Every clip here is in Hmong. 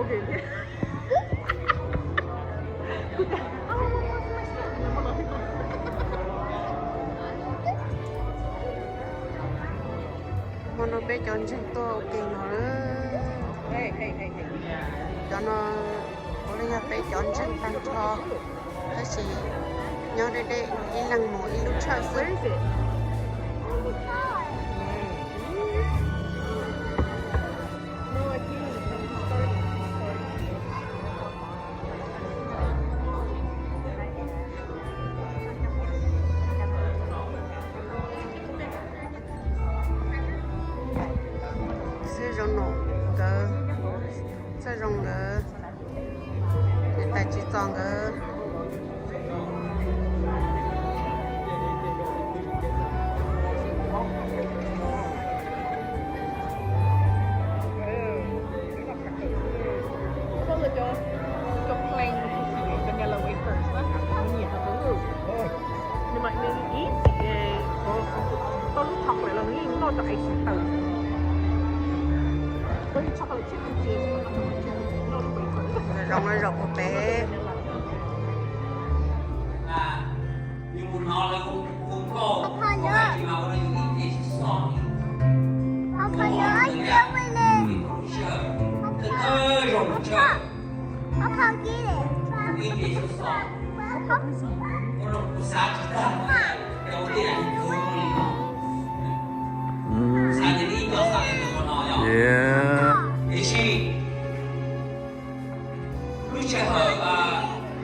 Hmo no peb cov ntseeg tuaj ua ke no lawm. Cov no ua li yog peb cov ntseeg tag nrho, tab sis nyob deb deb, ib leeg mus ib lub tshawj xwb. Xib zoo no nkawd, txawj zoo nkawd, niam tais tsis txos nkawd. Nws mas nws ib txhis, tau lub chocolate los nws yeej noj tau icing tawm. Nws zoo li zaum puag pem. Yeah. Lub sij hawm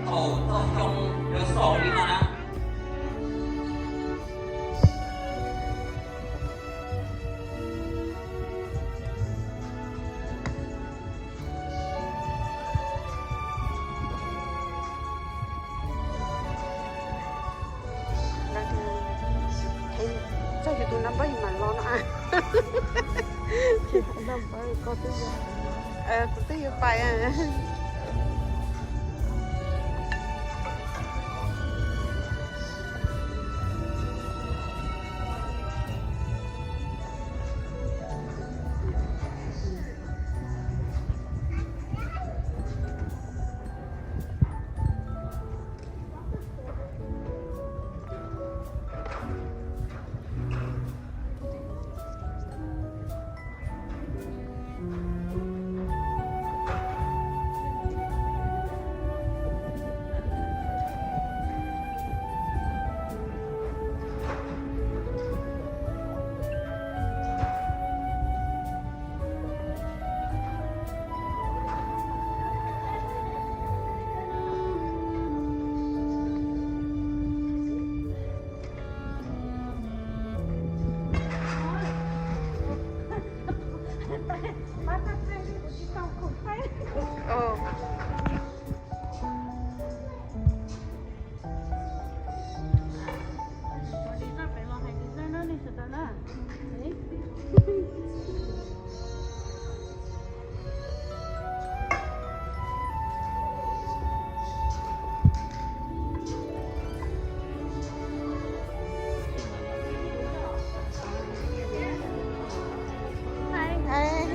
thaum tog xyoo lawv xaus li no na. Txog yus tus nab npawb yus mam los no. Kuv twb yuav pais.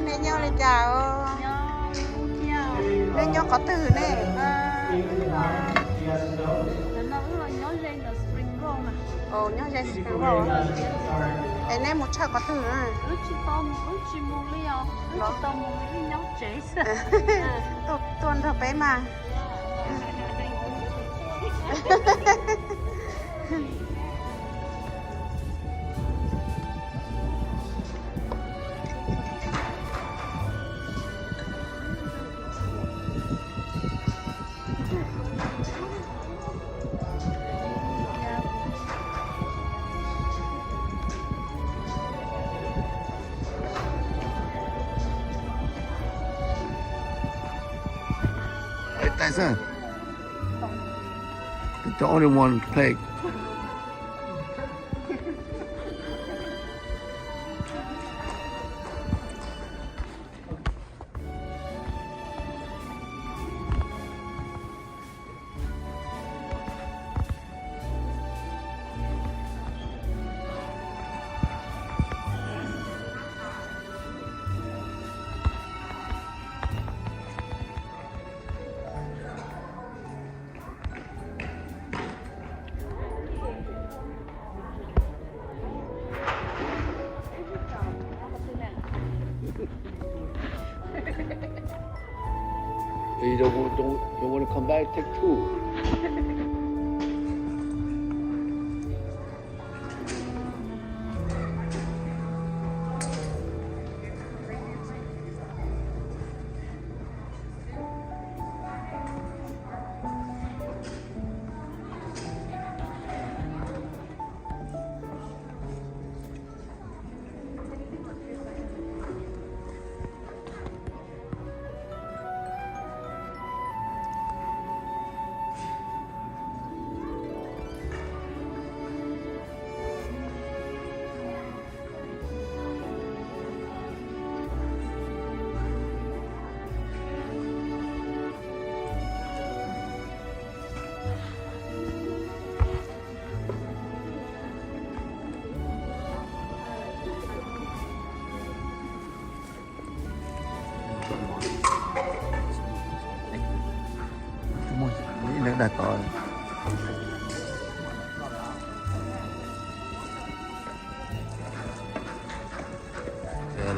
Nej nyob li cas? Nej nyob qhov twg ne? Nyob ze Spring Road. Es neb mus tshawj qhov twg na? Tuaj nrog peb mas. It's the only one plate. You don't, don't, don't want to come back? Take two. Ib lawv dag tod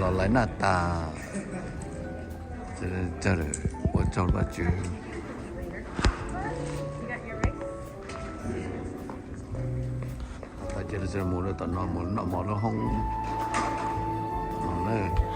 los lais naj tas, ua tsaug Vajtswv. Tab sis mus rau tom no mus noj mov lub hoob no na.